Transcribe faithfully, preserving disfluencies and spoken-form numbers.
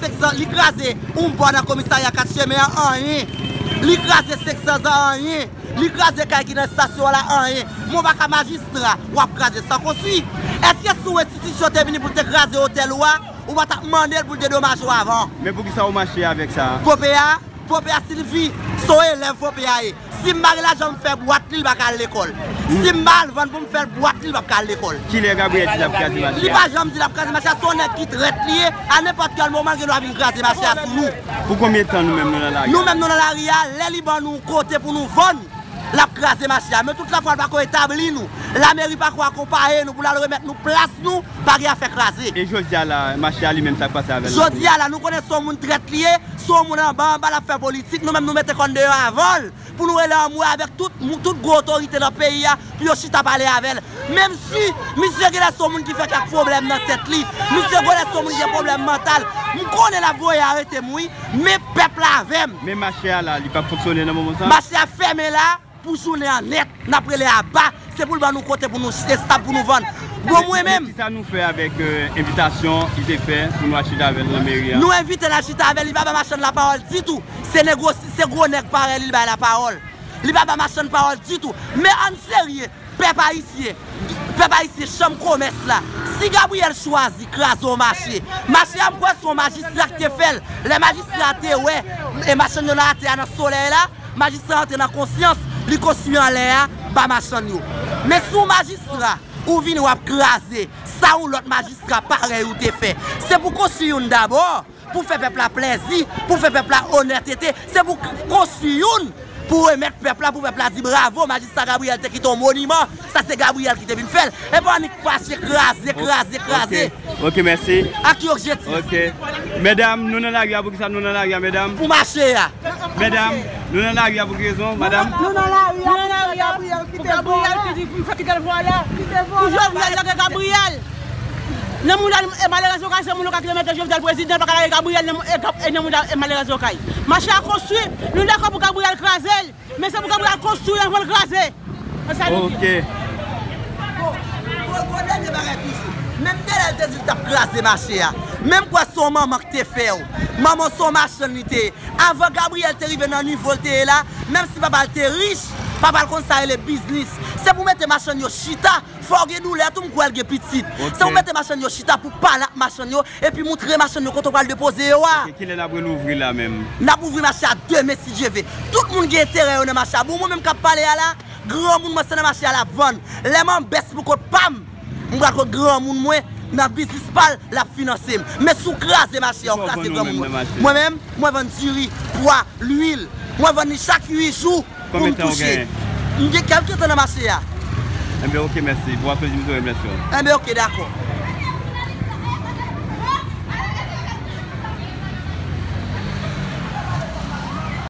Senk san, li kraze yon bò nan komisarya Kat Chemen an, anyen. Li kraze Senk San Zan, anyen. Li kraze kay ki nan estasyon an la, anyen. Mon pa ka majistra, w ap kraze san konstwi. Èske si yon enstitisyon te vini pou l te kraze otèl ou a, ou pa t ap mande l pou l dedomaje w avan? Men poukisa ou mache avèk sa? Pope a, Pope a Silvi, se yon elèv Pope a ye. Si m pa gen lajan m fè bwat li, li pa ka al lekòl. Si m pa al vann pou m fè l bwat li, li p ap ka al lekòl. Kilè Gabriel di l ap kraze mache a? Li pa janm di l ap kraze mache a, se yon nèg ki trèt li ye. A nenpòt kèl moman, l gen dwa vin kraze mache a sou nou. Pou konbyen tan nou menm nou nan lari a? Nou menm nou nan lari a, lè li ban nou kote pou nou vann, l ap kraze mache a. Men tout lafwa, l pa ko etabli nou. Lameri pa ko akonpaye nou pou l al remèt nou plas nou, pa gen afè kraze. E jodi a la, mache a li menm, sa k pase avè l? Jodi a la, nou konnen se yon moun trèt li ye, se yon moun anba anba, l ap fè politik. Nou menm nou mete kò n deyò avan l pou nou rele anmwe avèk tout, mou- tout gwo otorite nan peyi a pou yo chita pale avè l. Menm si misye genlè se yon moun ki fè kèk pwoblèm nan tèt li, misye genlè se yon moun ki gen pwoblèm mantal, m konnen l ap voye arete m wi, men pèp la avè m. Men mache a la, li p ap fonksyone nan moman sa? Mache a fèmen la pou jounen an nèt. N ap rele aba, se pou l ban nou kote pou nou estab pou nou vann. Bon, mwen menm. Men kisa nou fè avèk, euh, envitasyon li te fè pou nou al chita avè l nan meri a? Nou envite l al chita avè l, li pa bay machann lapawòl ditou. Se negosye, se gwo nèg parèy li, li bay lapawòl. Li pa bay machann pawòl ditou. Men ann serye, pèp ayisyen, pèp ayisyen, chanm komès la. Si Gabriel chwazi kraze yon mache, mache a m kwè se yon majistra ki te fè l. Lè majistra a te wè, e machann yo nan atè a nan solèy la, majistra a antre nan konsyans, li konstwi anlè a, ba machann yo. Men si w majistra, ou vini w ap kraze sa yon lòt majistra parèy ou te fè. Se pou konstwi youn dabò, pou fè pèp la plèzi, pou fè pèp la onètete. Se pou k- konstwi youn, pou remèt pèp la, pou pèp la di bravo, majistra Gabriel te kite yon moniman. Sa se Gabriel ki te vin fè l. E pa annik fache, kraze, kraze, kraze. Ok, mèsi. Ak ki objektif? Ok. Medam, nou nan lari a, poukisa nou nan lari a, medam? Pou mache a. Medam, nou nan lari a pou ki rezon, madam? Nou nan lari a pou Gabriel kite vòlè. Pou Gabriel ki di pou fè kite l vòlè. Kite vòlè. Pou Jovenel lage Gabriel. Nan mouda e malerèz okay, se moun yo ka kite mete Jovenel prezidan, pa ka lage Gabriel nan mou- e Gab- e nan mouda e malerèz okay. Mache a konstwi, nou dakò pou Gabriel kraze l, men se pou Gabriel konstwi anvan l kraze. Se sa nou di. Ok. Bon, bon, bon, dènye bagay toujou. Menm de lè l te di l t ap kraze mache a. Menm kwè se yon manman ki te fè w. Manman se yon machann li te ye. Avan Gabriel te rive nan nivo l te ye la, menm si papa l te rich, papa l konn sa rele biznis. Se pou mete machann yo chita, fò w gen doulè tou, m kwè l gen pitit. Ok. Se pou mete machann yo chita pou pale ak machann yo, epi moutre machann yo kote w pral depoze yo a. Ok, kilè n ap relouvri la menm? N ap ouvri mache a demen si Dye ve. Tout moun gen enterè yo nan mache a. Bon, mwen menm k ap pale a la, granmoun mwen se nan mache a l ap vann. Lè m anbès pou kont pa m, m pral kot granmoun mwen nan biznis pa l, l ap finanse m. Men si w kraze mache a, w kraze granmoun mwen. Mwen menm, mwen vann diri, pwa, lwil. Mwen vann li chak uit jou pou m touche. M gen kèk tan nan mache a. Enben, ok, mèsi. Pou aplozim zòrèy, mèsi. Enben, ok, dakò.